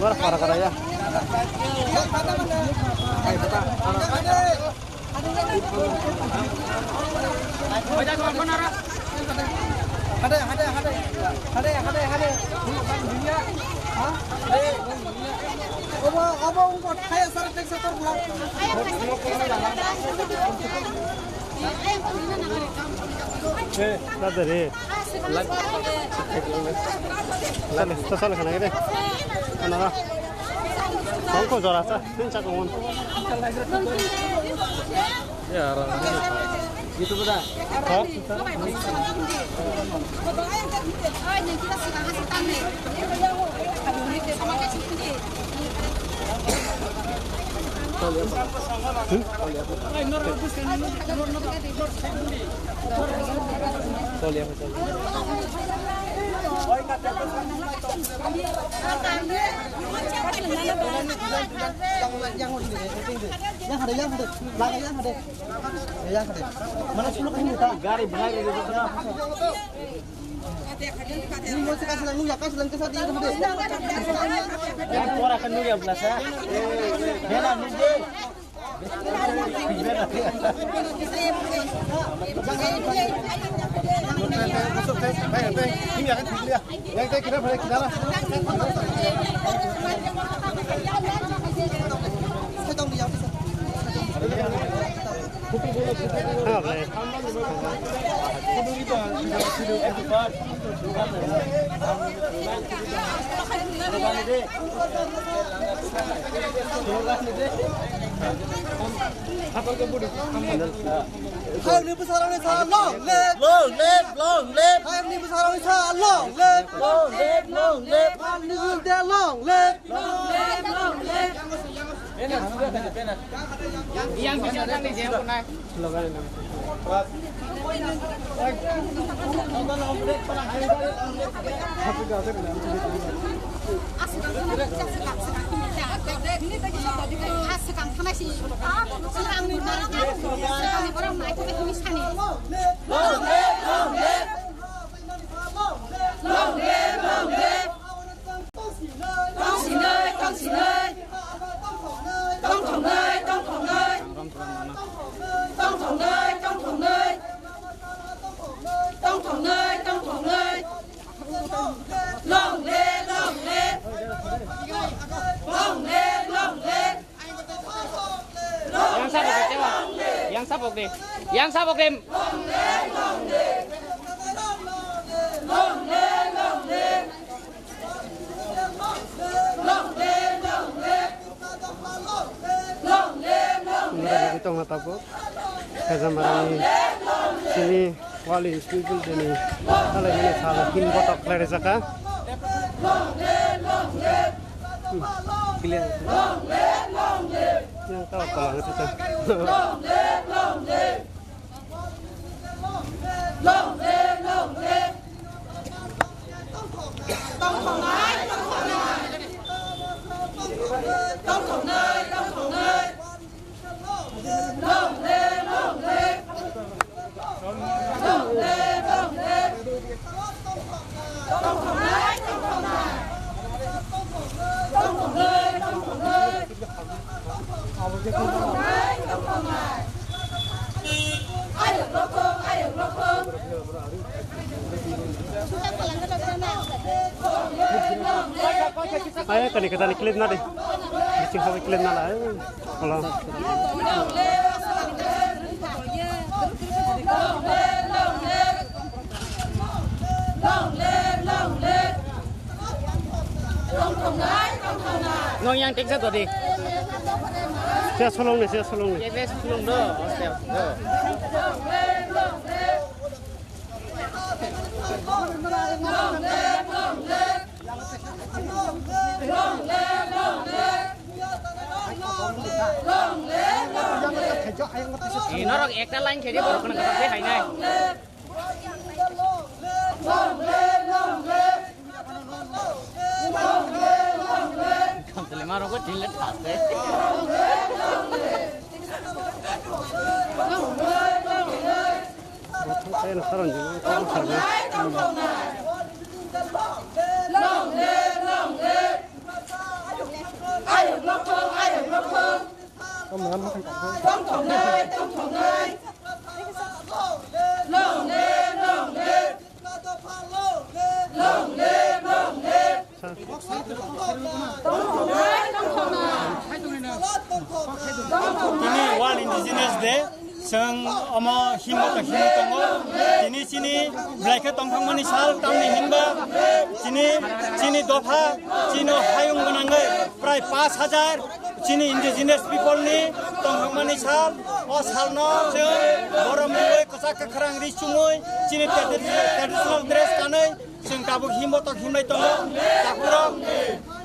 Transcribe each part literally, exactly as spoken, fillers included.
Para, para, para, ya. Hade, hade, hade. Hade, hade, hade. Ha? Obo, obo, ungko thaya sar teksa tor bula. Sale, to sale khana gede. Khana. Songko jora sa, tin sa ko mon. Ya, YouTube da. Ha? Yang ada, yang ada. Laga yang ada. Yang ada. Mana sih lu kan? Gari benar gitu. Ini mau kasih lalu ya, kasih lalu ke sana, dia ada. Yang kurang kan lu ya, belas ya. Bela, nunggu. Hayungni bwsarokni sa long live. Long live, long live. Hayungni bwsarokni sa long live. Long live, long live. Hayungni bwsarokni sa long live. Long live, long live. Yang bisa tadi dia pernah. Long live, long live. Long live, long live. Tongsinai, tongsinai. Tongthoknai, tongthoknai. Tongthoknai, tongthoknai. Tongthoknai, tongthoknai. Long live, long live. Long live, long live. Yang sabok de, yang sabok de. Yang sabok de. Nurani tongna tabuk. Khajamarani sini wali school building ni salai mani salo pin botok khlai rijak kha. Hmm. Clear. Yang tahu kalau itu tuh. Ayo, kani kata ni clip na de. Biching sabai clip na la. Hello. Nong yang teksa tadi. Saya solong nih, saya solong nih. Saya solong dah. Norok ekta line khedi borok kono kata hai nai. Kamsale maro ko dile thase. Bothang kaya na saron jino, tamo sarbe. Long live, long live. Tini World Indigenous Day, chwng omo himbo to himwi tongo. Tini chini belai khe tongthokmani sal, tamni hinba chini, chini dopha, chini hayung gwnangwi prai pash hajar chini indigenous people ni tongthokmani sal. O salno chwng borom rwwi, kwchak kwkhrang ri chumui, chini tradi-, traditional dress kanwi, chwng tabuk himbo tok himlai tongo. Takhurok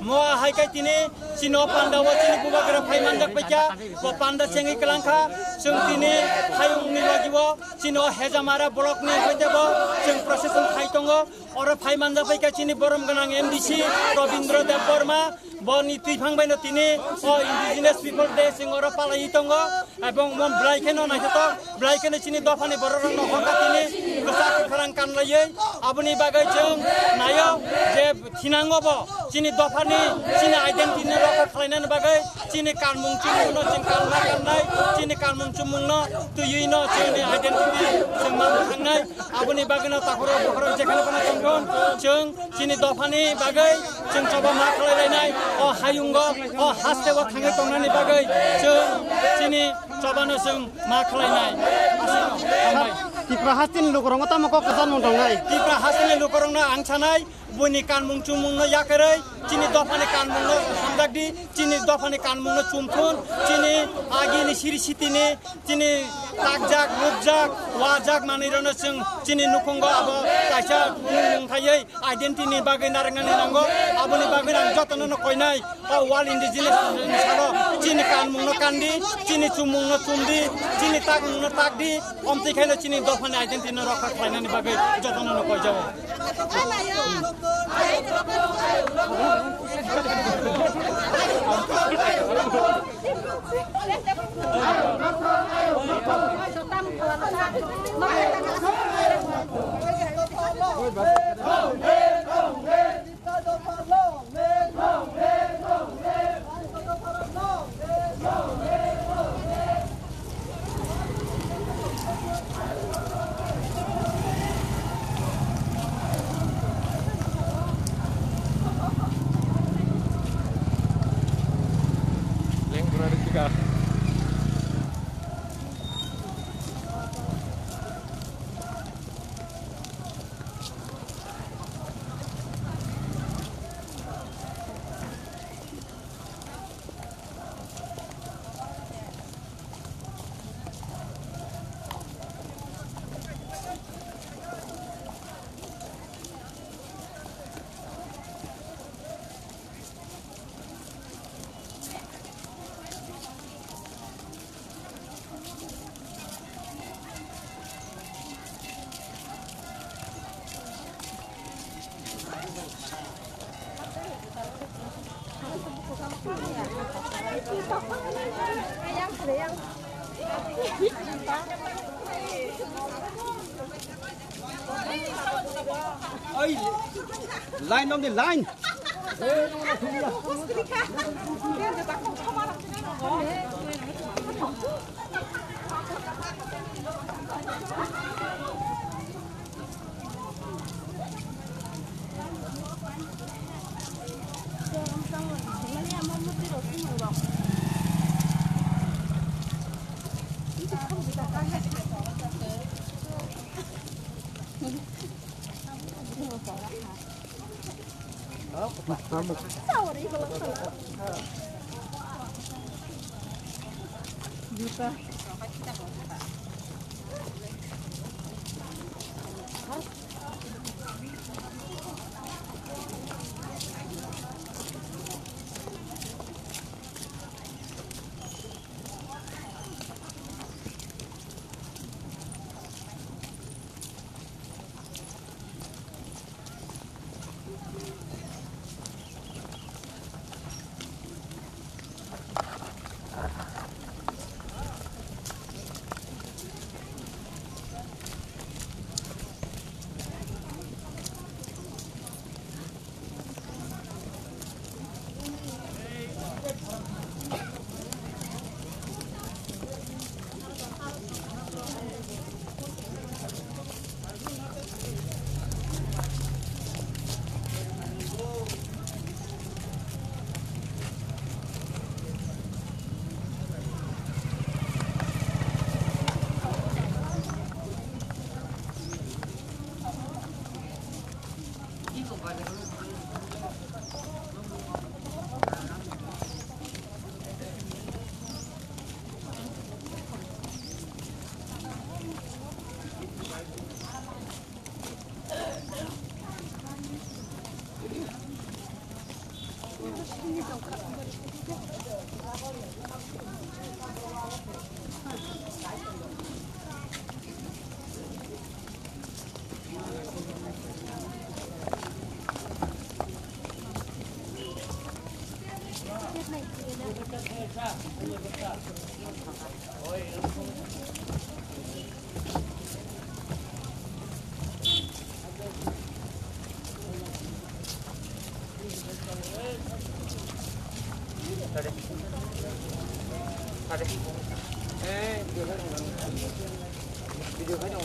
mo hai kai tini chini o panda o chini bubagra phai manjak paikha. Bo panda chengwi kwlangkha. Chwng tini hayung ni logi o chini o Hejamara block ni hoite bo chwng procession khai tongo. Oro phai manjak paikha chini borom gwnang M D C Robindra Debbarma. Boni twiphang baino tini o Indigenous People Day chwng oro palaiwi tongo. Ebong mon belai kheno naithotok, belai kheno chini dophani bororokno hokha tini kwchak kwkhrang kanlaiwi. Aboni bagwi chwng naio je thinango bo chini dophani, chini identity-no rokha khlainani bagwi chini kanmung chumungno chwng kanma kannai, chini kanmung chumungno twiwino chini identity chwng manna thangnai. Aboni bagwino takhorok bokhorok jekheno phano tongthon, chwng chini dophani bagwi chwng choba ma khlai lainai, o hayungo, o hasteo thangwi tongnani bagwi chwng chini chobano chwng ma khlainai. Aswkno hambai. Tipra hasteni lukurokno tamo kok kwcharmung tongnai? Tipra hasteni lukurokno ang sanai, buini kanmung chumungno yakarwi chini dophani kanmungno hamjakdi, chini dophani kanmungno chumthun, chini agini siri sitini, chini takjak, rukjak, wajak manwirokno chwng chini nukhungo abo kaisa mung khaiwi identity ni bagwi narwknani nango. Aboni bagwi ang jotono no koinai, o World Indigenous Day ni salo chini kanmungno kandi, chini chumungno chumdi, chini takmungno takdi, omtwi khaino chini dophani identity no rokha khlainani bagwi jotono no koijao. Line on the line. Ade. Ade. Eh, video khai tong. Video khai tong.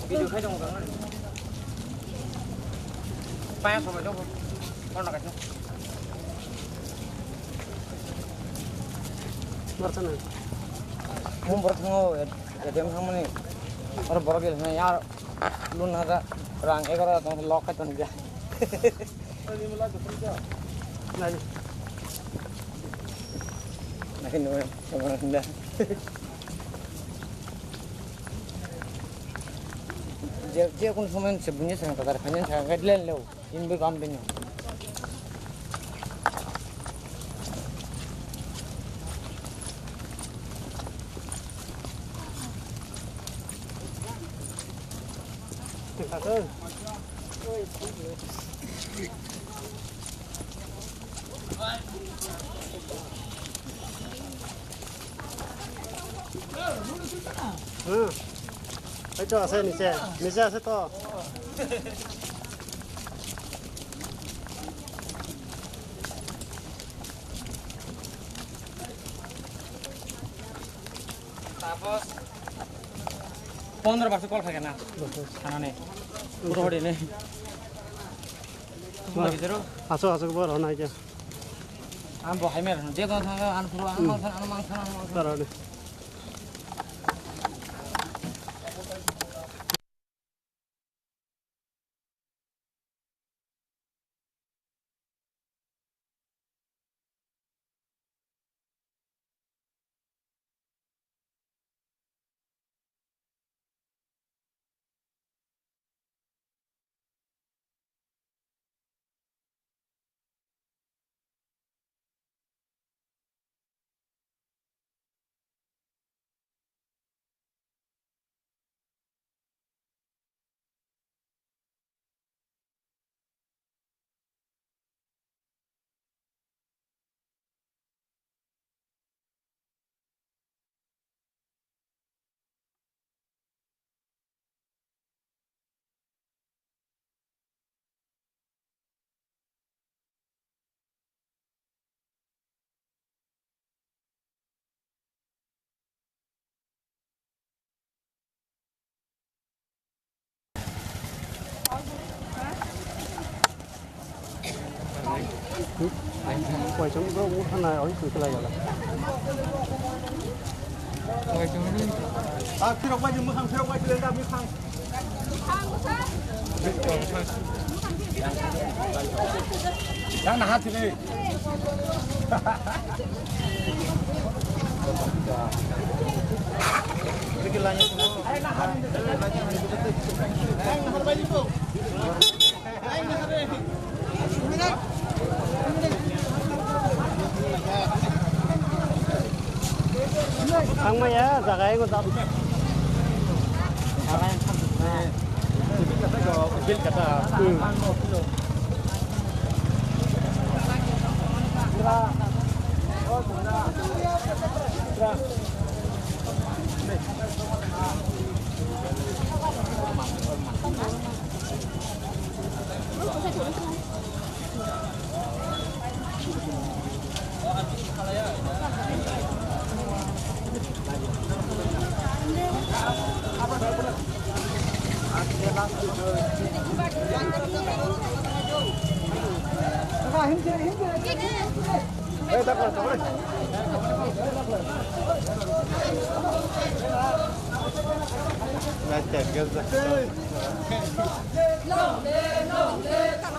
Video khai tong. Paya sampai tong. Kau nak kacau. Marsa na. Mung borok thango, A T M thangmani. Oro borok gel na yar. Luna da rang egaroh tong lok khai tong dia. Nai. Nai no, sama da. Je, je kun somen se bunyi sang kadar khanyan sang guideline lo. Inbe kam bini. Hmm. Ei to, ase niche, niche ase to. Tapos pondro bakso kol khagena. Khanani. Puro hori ne. Aso, aso, bor hona kya. Ang bo hai mer, je kon thang, ang phuru, ang mang thang, ang mang thang, ang mang thang. Tarani. Koichom bro, wngkha na, oi, twi kwlai gala. Ah, phirok bai di, mwkhang phirok bai di, lenda mwkhang. Yang naha sini. Ang maya jaga yang utap. Bil kata. Hmm.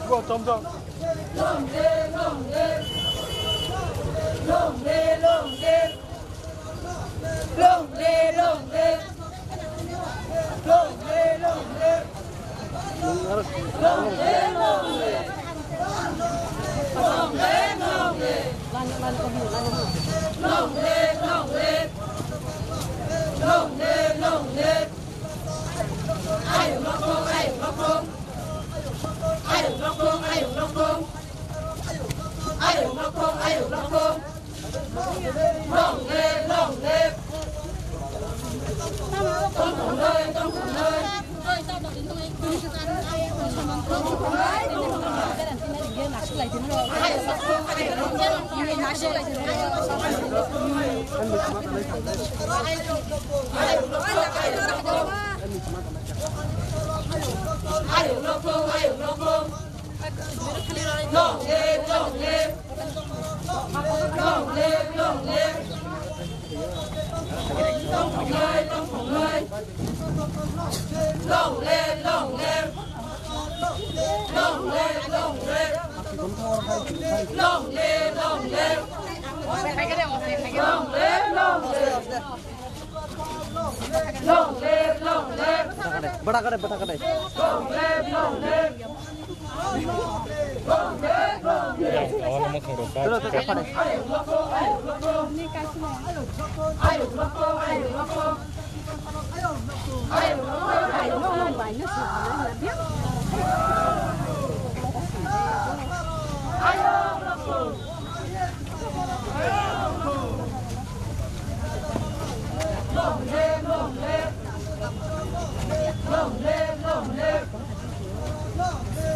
Go, thumbs up. Long live, long live. Long live, long live. Long live, long live. Long live, long live. Long live, long live. Long live, long live. Long live, long live. Ayuk nokong, ayuk nokong. Ayuk nokong, ayuk nokong. Ayuk nokong, ayuk nokong. Long live, long live. Tongthok noi, tongthok noi. Long live, long live. Long live, long live. Tongthok noi, tongthok noi. Long live, long live. Long live, long live. Long live, long live. Long live, long live. Long live, long live. Bada kade, bada kade. Long live, long live.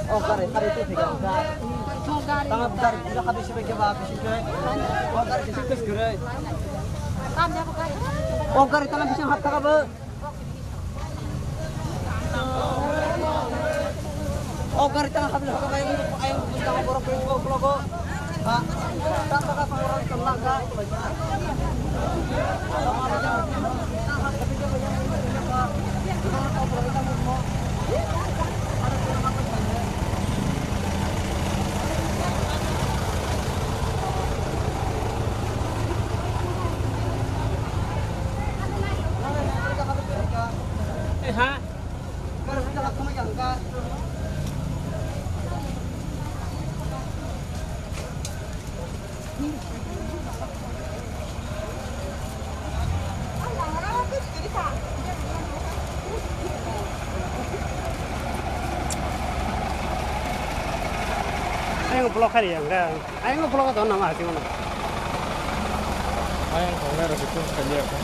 O gari, gari tu thik ang ka. Tama gari tu khabi sibai ke ba, bisi ke. O gari bisi ke gari. O gari tama bisi hap thaka ba. O gari tang habis habis ayung ayung tang borok Facebook vlog o. Ha. Tang taka tang borok tang langka. Eh, ha. Ayang vlog hari yang ka. Ayang vlog to nama hati mana. Ayang kong na rasa tu kanya apa.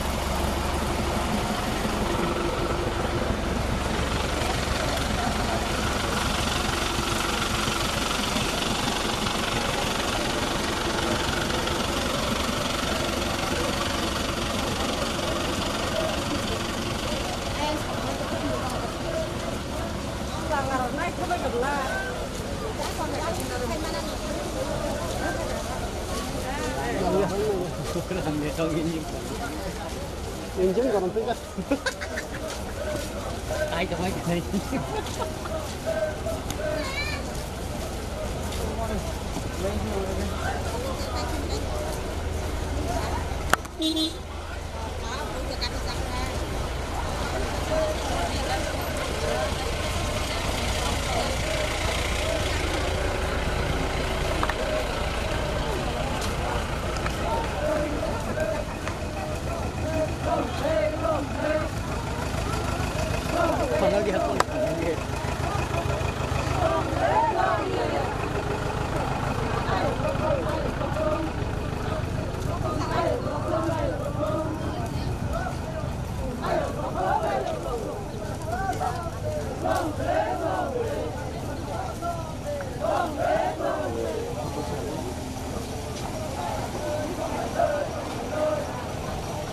Engine gonna pick up. Ai, tawai, tawai.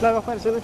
Lai, bak, fire sini.